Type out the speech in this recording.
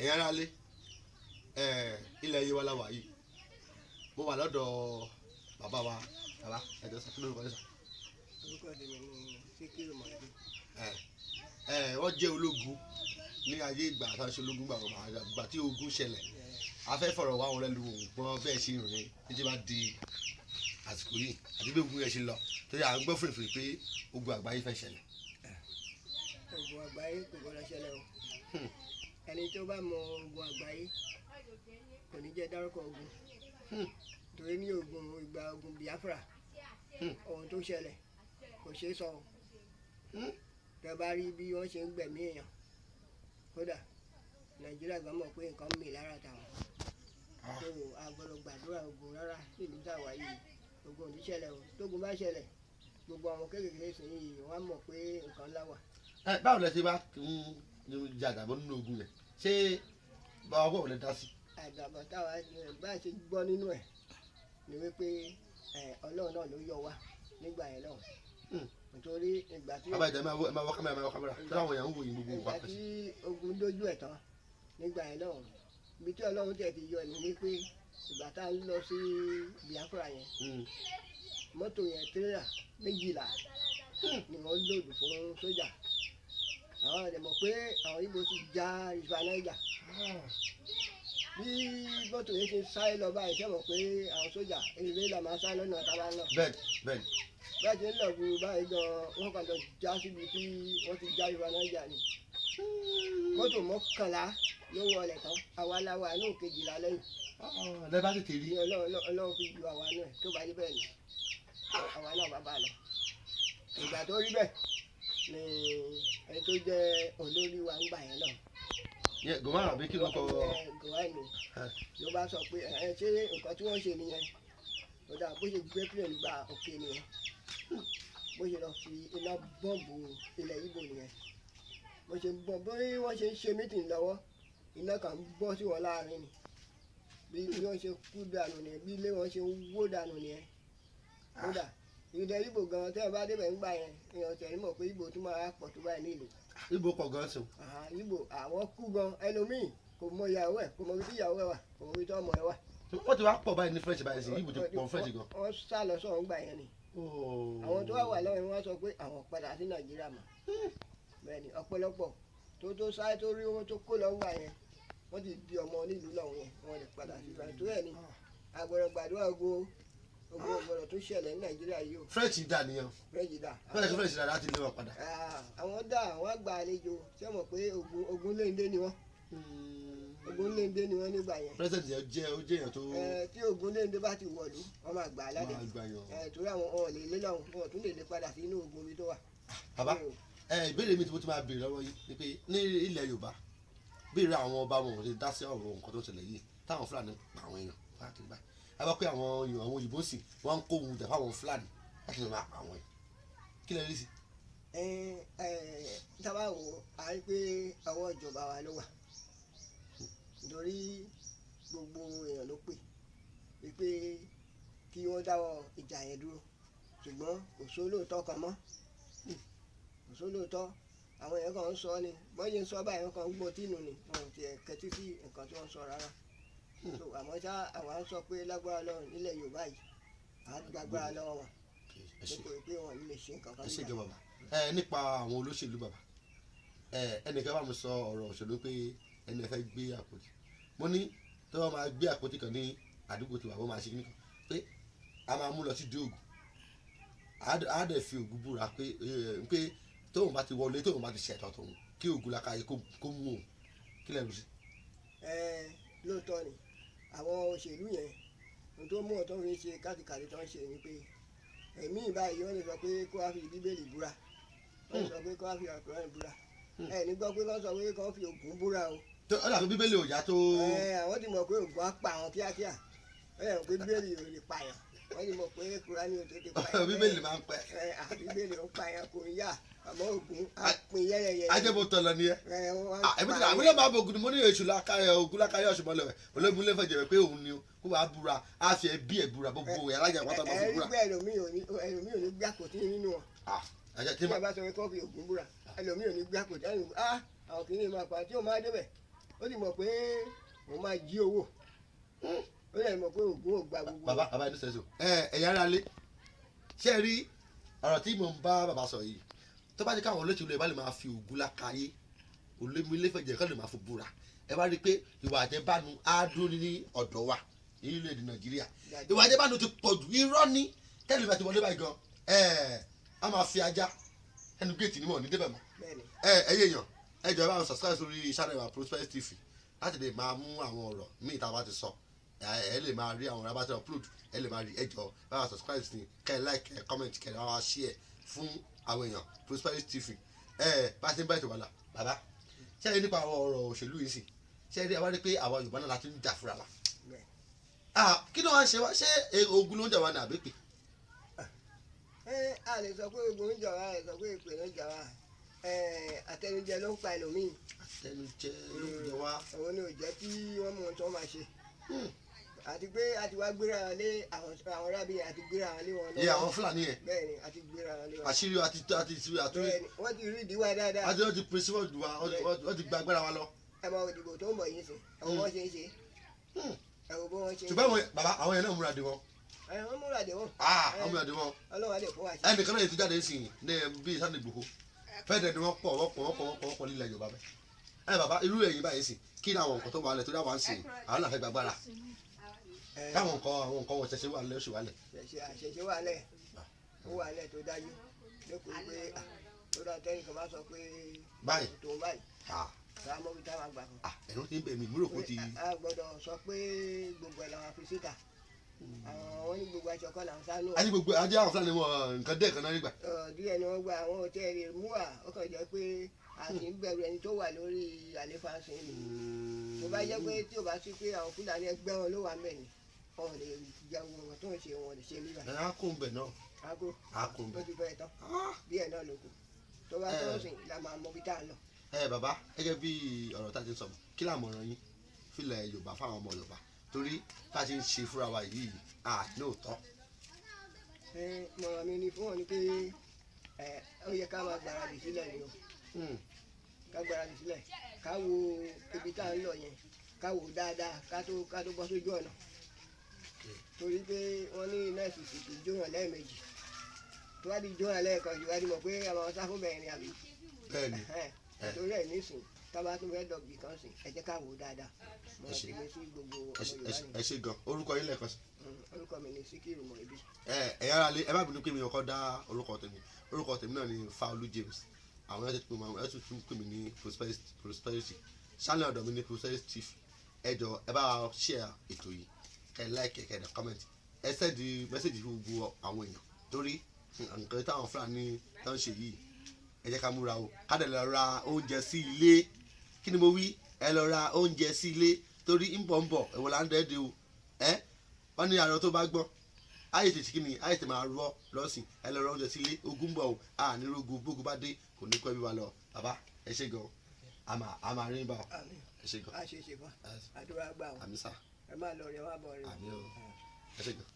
Ẹ̀yin aráalé, ilẹ̀ Yewa la wà yìí. Mo wà lọ́dọ̀ bàbá wa. Bàbá, ẹ jọ̀ọ́ sà, kí lórúkọ yín sà? Orúkọ tèmi ni Síkírù Mọ̀lẹ́bí. Ẹ ẹ wọ́n jẹ́ ológun ní ayé ìgbà àtàwọn ṣe ológun gbà wọn ìgbà tí ogun ṣẹlẹ̀. A fẹ́ fọ̀rọ̀ wá wọn lẹ́nu wò gbọ́ bẹ́ẹ̀ ṣe rìn títí bá di àsìkò yìí àti bí ogun yẹn ṣe lọ, torí à ń gbọ́ fèrèfèrè pé ogun àgbáyé fẹ́ ṣẹlẹ̀. Ogun àgbáyé kò gbọdọ̀ ṣẹlẹ̀ o. Ẹni tó bá mọ ogun àgbáyé kò ní jẹ́ dárúkọ ogun, torí ní ogun ìgbà ogun Biafra, ohun tó ṣẹlẹ̀ kò ṣeé sọ o. Tẹ́ bá rí bí wọ́n ṣe ń gbẹ̀mí èèyàn, kódà Nàìjíríà gan mọ̀ pé nǹkan ń mì lára tàwọn. So a gbọ́dọ̀ gbàdúrà ogun rárá nílùú táwa yìí. Ogun ò ní ṣẹlẹ̀ o. Tógun bá ṣẹlẹ̀, gbogbo àwọn kéékèèké sìn yìí, wọ́n á mọ̀ pé nǹkan ńlá wà. Ẹ báwo lẹ ṣe bá ń jàdàbọ̀ nínú ogun yẹn? Ṣé báwo wọ́n lẹ dá sí? Àdàbọ̀ táwa bá a ṣe gbọ́ nínú ẹ̀ ni wípé Ọlọ́run náà ló yọ wá nígbà yẹn náà, nítorí ìgbà tí Bàbá ìjà, ẹ máa wọ kámẹ́rà, ẹ máa wọ kámẹ́rà tí àwọn èèyàn ń wò yín gbogbo ìgbà wa. tí ogun dójú ẹ̀ tán nígbà yẹn náà, ibi tí Ọlọ́run tẹ̀ ti yọ ni wípé ìgbà tá a ń lọ sí Biafra yẹn, mọ́tò yẹn, tírélà 12 ni wọ́n load fún sójà. Àwọn àdè mọ̀ pé àwọn Ìgbò ti já River Niger. Bí mọ́tò yẹn ṣe sáré lọ báyìí, ṣé mọ̀ pé àwọn sójà eré la máa sá lọ́nà tábà náà? Bẹ́ẹ̀ bẹ́ẹ̀. Bẹ́ẹ̀ ti ń lọ gbòòrò báyìí gan, wọ́n kàn lọ já síbi tí wọ́n ti já River Niger ni. Mọ́tò 11 ló wọlé tán, àwa la wà ní 12 lẹ́yìn. Lẹ bá tètè rí. Ní Ọlọ́run fi ju àwa náà. Tó bá rí bẹ́ẹ̀ ni àwa náà bá bá lọ. Ìgbà tó rí bẹ́ẹ̀ ni ẹni tó jẹ́ olórí wa ń gbà yẹn náà, Yẹ Gowon àbí kí ló kọ? Gowon ló bá sọ pé ẹ ṣé nǹkan tí wọ́n ṣe nìyẹn. Ó dà bó ṣe gbé plane gba òkè nìyẹn, bó ṣe lọ fi iná bọ́ǹbù ilẹ̀ Ìgbò nìyẹn. Bó ṣe bọ́, bí wọ́n ṣe ń ṣe meeting lọ́wọ́, iná kan bọ́ sí wọn láàrin ni. Bí wọ́n ṣe kú dànù nìyẹn, bí ilé wọn ṣe wó dànù nìyẹn. Kódà ilẹ̀ Ìgbò gan, tẹ́ ẹ bá débẹ̀ ń gbà yẹn, èèyàn tẹ̀ ní mọ̀ pé Ìgbò tún máa pọ̀ tó báyìí nílùú. Ìgbò pọ̀ gan sí o. Ìgbò àwọn kú gan. Ẹlòmíì kò mọ ìyàwó ẹ̀, kò mọ ibi tí ìyàwó ẹ̀ wà, kò mọ ibi tí ọmọ ẹ̀ wà. Wọ́n ti wá pọ̀ báyìí ní French báyìí sí, Ìgbò ti pọ̀ French gan. Wọ́n sá lọ sọ̀rọ̀ gbà yẹn ni. Àwọn tó wà wà lọ́wọ́ wọn sọ pé àwọn padà sí Nàìjíríà mọ́. Bẹ́ẹ̀ ni ọ̀pọ̀lọpọ̀ tó sáré tó rí owó tó kó lọ gbà yẹn, wọ́n ti di ọmọ onílùú lọ́hùn yẹn, wọ́n lè padà sí ìgbà tó yẹ ni. Àgbọ̀dọ̀ gbàdúrà ogun, ogun ọ̀gbọ̀dọ̀ tó ṣẹlẹ̀ ní Nàìjíríà yìí o. French dà nìyẹn. French dà. French dà láti lé wọn padà. Àwọn dà, àwọn àgbà àlejò ṣé mọ̀ pé ogun léńdé ni wọ́n, ogun léńdé ni wọ́n nígbà yẹn. President yẹn jẹ́, ó jẹ́ èèyàn tó Tí ogun léńdé bá ti wọ̀lú, wọ́n máa gbà á lálejò. Máa gbà yàn. Torí àwọn ọ̀ lè lé lọ́hùn, wọn ò tún lè lè padà sí inú ogun ibi tó wà. Bàbá ẹ, ìbéèrè mi tí mo ti máa béèrè lọ́wọ́ yìí ni pé ní ilẹ̀ Yorùbá, béèrè àwọn ọba wọn ò lè dá sí ọ̀rọ̀ nǹkan tó ń ṣẹlẹ̀ yìí táwọn Fúlàní pa àwọn èèyàn káàkiri báyìí. A bá pé àwọn èèyàn, àwọn òyìnbó sì wọ́n ń kó ohun jà fáwọn Fúlàní láti lè máa pa àwọn èèyàn. Kí lẹ rí sí? Ẹ ẹ tábà wò á rí pé ọwọ́ ìjọba wa ló wà, nítorí gbogbo èèyàn ló pè wípé kí wọ́n dáwọ́ ìjà yẹn dúró, ṣùgbọ́n kò sólóòótọ́ kan mọ́, kò sólóòótọ́. Àwọn èèyàn kan ń sọ ni, bọ́n ṣe ń sọ báyìí, wọ́n kàn ń gbọ́ tínú ni, wọn ò tiẹ̀ kẹtí sí nǹkan tí wọ́n ń sọ rárá. So àmọ́ ṣá, àwa ń sọ pé lágbára Ọlọ́run, nílẹ̀ Yorùbá yìí, à á gbàgbára lọ́wọ́ wọn Ẹ ṣe. nítorí pé wọn ò ní lè ṣe nǹkan kan Ẹ ṣe nígbà. Gan bàbá. Ẹ nípa àwọn olóṣèlú, bàbá ẹ, ẹnìkan bá mi sọ ọ̀rọ̀ òṣèlú pé ẹni ẹ fẹ́ gbé àpótí. Mo ní tí wọ́n máa gbé àpótí kan ní àdúgbò tiwa, wọ́n máa ṣe kíní kan pé a máa mú lọ sí dé Ògùn, á dẹ̀ fi Ògùn búra pé tóun bá ti wọlé, tóun bá ti ṣẹ̀tọ̀ tóun, kí Ògùn làkàyè kó mú òun. Kí lẹ́nu sí? Ẹ lóòótọ́ ni àwọn òṣèlú yẹn, ohun tó mú ọ̀tọ́ fi ń ṣe kátìkàtì tó ń ṣe ni pé ẹ̀mí báyìí, wọ́n lè sọ pé kó wá fi Bíbélì búra, wọ́n lè sọ pé kó wá fi Àkùránì búra. Ẹ ní gbọ́ pé kó sọ pé kó fi Ògún búra o. Tó ó dàbí Bíbélì ò yá tó. Ẹ àwọn ti mọ̀ pé Ògún á pa àwọn kíákíá. Ẹ yẹ pé Bíbélì ò lè pààyàn, wọ́n ti mọ̀ pé Kùránì ò tètè pààyàn. Bíbélì máa ń pẹ́. Ẹ Bíbélì ó pààyàn kò ń yá, àmọ́ Ògún á pín yẹ́yẹ́yẹ́. Ajẹ́bọ̀tọ̀ lọ ni ẹ. Ẹ wọ́n á Èmi tí pààyàn. àwọn máa bọ Ògùn ni. Mo ní èṣù lákàyè, Ògùn lákàyè ọ̀ṣunmọ́lẹ̀ ológun lè fẹ̀jẹ̀ pé òun ni o, kó wàá búra, á fi ẹbí ẹ̀ búra, gbogbo ẹ̀ alájà pátá máa fi Ẹ rí búra. pé ẹlòmíì ò ní gbé àpótí nínú wọn. Ẹ̀jẹ̀ tí Tí a bá sọ pé kó fi Ògún búra, ẹlòmíì ò ní gbé àpótí. Ẹlòmíì, àwọn kìnìún máa pa tí ó máa débẹ̀. Ó sì mọ̀ pé òun máa jí owó, ó lè mọ̀ pé Ògún ò gba gbogbo. Bàbá, bàbá, ẹni sẹ́sọ ẹ, ẹ̀yà ara lé, ṣé ẹ rí ọ̀rọ̀ tí mò ń bá bàbá sọ yìí? Tó bá ní káwọn olóṣèlú ẹ bá lè máa fi Ògún lákàáyé olómìnira kọ́ lè máa fi búra, ẹ bá rí i pé ìwà àjẹbánu á dúró ní ọ̀dọ̀ wa ní orílẹ̀-èdè Nàìjíríà. Ìwà àjẹbánu ti pọ̀ jù, irọ́ ní tẹ́lẹ̀ bá ti wọlé báyìí gan, ẹ á máa fi ajá ẹnu géètì níwọ̀n ní débẹ̀ mọ́. Bẹ́ẹ̀ni. Ẹ ẹyẹ èèyàn, ẹ jọ̀ọ́, ẹ bá wọn subscribe sórí channel wa Prosperity TV láti lè máa mú àwọn ọ̀rọ̀ míì tá a bá ti sọ, ẹ lè máa rí àwọn ọ̀rọ̀ abá ti upload, ẹ lè máa rí. Ẹ jọ̀ọ́, bá wa subscribe sí, kẹ́ ẹ like, kẹ́ ẹ comment, kẹ́ ẹ bá wa share fún àwọn èèyàn. Prosperity TV, ẹ bá a ti ń bá ètò wà là. Bàbá, ṣé ẹ nípa àwọn ọ̀rọ̀ òṣèlú yìí sì, ṣé ẹ rí àwa rí pé àwa Yorùbá náà láti ń jà fúnra wa? Bẹ́ẹ̀. Ah, kí ló wá ń ṣe wá? Ṣé ogun ló ń jà wá ní àbẹ́pẹ́? Ẹ a lè sọ pé ogun ń jà wá, a lè sọ pé ìpè ló ń jà wá. Ẹ àtẹnujẹ ló ń pa ẹlòmíì. Àtẹnujẹ ló ń jẹ wá. Òun ni ò jẹ́ kí wọ́n mọ ohun tí wọ́n máa ṣe, àti pé a ti wá gbéra lé àwọn rábì, àti gbéra lé wọn. Iye àwọn Fúlàní yẹn. Bẹ́ẹ̀ ni, a ti gbéra lé wọn. Àṣírí àti àti àti Bẹ́ẹ̀ ni, wọ́n ti rí ìdíwà dáadáa. Àti wọ́n ti pèsè wọ́n wa, wọ́n ti gba agbára wa lọ. Ẹ mọ òdìbò tó ń bọ̀ yìí sìn, ẹ wo bó ṣe ń ṣe, ẹ wo bó wọ́n ṣe ń ṣe. Ṣùgbọ́n àwọn bàbá, àwọn yẹn náà múra de wọn. Ẹ wọ́n múra dé wọn. Ah, wọ́n múra de wọn. Ọlọ́wà lè fún wa ṣe. Ẹnìkan náà yìí tó jáde sí ní bíi Sunday Igboho fẹ́ẹ́ dẹ̀ ni, wọ́n pọ̀, wọ́n pọ̀, wọ́n pọ̀, wọ́n pọ̀, wọ́n pọ̀ nílẹ̀ Yorùbá bẹ́ẹ̀. Ẹ bàbá, irú ẹ̀yin báyìí sì, kí ni àwọn nǹkan tó wà lẹ̀ tó dá wà ń sìn, àwọn náà fẹ́ gbàgbára? Ẹ káwọn nǹkan, àwọn nǹkan wọ̀ ṣẹ̀ṣẹ̀ wà lẹ̀, oṣù wà lẹ̀. Ṣẹ̀ṣẹ̀ àṣẹṣe wà lẹ̀, ó wà lẹ̀ tó dájú lẹ́kọ̀ọ́ pé tó dá tẹ́nìkan bá sọ pé báyìí tó báyìí ah ká mọ́ bí táwọn àgbà kan. Ah, ẹ̀rù ti ń bẹ̀ mí, múrò kó ti. A gbọ́dọ̀ sọ pé gbogbo ẹ̀ làwọn fi síta, àwọn wọn ní gbogbo aṣọ kọ́ làwọn sá nù. Ajé gbogbo ajé àwọn Fúlàní wọn, nǹkan dẹ́ kan náà nígbà. Díẹ̀ ni wọ́n gba àwọn hòtẹ́ẹ̀lì mú wa, ó kàn jẹ́ pé a kì í bẹ̀rù ẹni tó wà lórí àlééfà sí ni. Tó bá jẹ́ pé tí ò bá sí pé àwọn Fúlàní ẹgbẹ́ wọn ló wà mẹ́ ni, wọn ò lè jẹ wọn tó ń ṣe, wọn ò lè ṣe níbà. Ẹ á kó ń bẹ̀ náà. Aago Á kó ń ó bẹ̀. ti fẹ́ tán, díẹ̀ náà ló kù tó bá tó sìn la máa mọ bí tá a lọ. Ẹ bàbá, gẹ́gẹ́ bí ọ̀rọ̀ tá a ti ń sọ, kí làmọ̀ràn yín fílẹ̀ Yorùbá fáwọn ọmọ Yorùbá, torí bá a ti ń ṣe fúnra wa yìí à lóòótọ́? Ẹ mọ̀ràn mi ni fún wọn ni pé ẹ ó yẹ ká máa gbáradì sílẹ̀ ni o. Ká gbáradì sílẹ̀, ká wo ibi tá a ń lọ yẹn, ká wò dáadáa ká tó bọ́ sójú ọ̀nà, torí pé wọ́n ní nọ́ọ̀sì sì kì í jóyàn lẹ́ẹ̀mejì. Tó bá di jóyàn lẹ́ẹ̀kan jù, wá di mọ̀ pé àwọn sáfún bẹ̀rẹ̀ ni àbí? Bẹ́ẹ̀ ni. Torí ẹ̀ nísìn, tá a bá tún fẹ́ dọ̀bì kan sìn, ẹ jẹ́ ká wò dáadáa. Mo Ẹ ṣé. ti lè sí gbogbo ọmọ Ẹ Yorùbá ni. Ẹ ṣé gan. Orúkọ yín lẹ́ẹ̀kan sí? Orúkọ mi ni Síkírù Mọ̀ẹ́bí. Ẹ ẹ̀yà ara lé, ẹ má bínú pé mi ò kọ́ dá orúkọ tèmi. Orúkọ tèmi náà ni Fáolú James. Àwọn ẹ̀ tún tún pè mí ní Prosperity channel. Ọ̀dọ̀ mi ní Prosperity TV. Ẹ jọ, ẹ bá wa share ètò yìí, kẹ́ ẹ like, kẹ́ ẹ dẹ̀ comment, ẹ send message fún gbogbo àwọn èèyàn, torí nǹkan táwọn Fúlàní tó ń ṣe yìí, ẹ jẹ́ ká múra o, ká dẹ̀ lọ ra oúnjẹ sí ilé. Kí ni mo wí? Ẹ lọ ra oúnjẹ sí ilé, torí ń bọ̀ ń bọ̀, èwo là ń dẹ́ẹ̀dẹ́ o. Ẹ wọ́n ní àrò tó bá gbọ́n ayé tètè, kí ni ayé tètè máa rọ lọ́sìn. Ẹ lọ ra oúnjẹ sí ilé, ogun ń bọ̀ o. A ní rogun, bógun bá dé, kò ní kọ́ ẹbí wa lọ. Bàbá, ẹ ṣé gan, a máa rí bá ọ. Àmín. Ẹ ṣé gan. A ṣe é ṣe fún àdúrà gbà o. Àmín sà. Ẹ má lọ rẹ wá bọ̀ rẹ o. Àmín o, ẹ ṣé gan.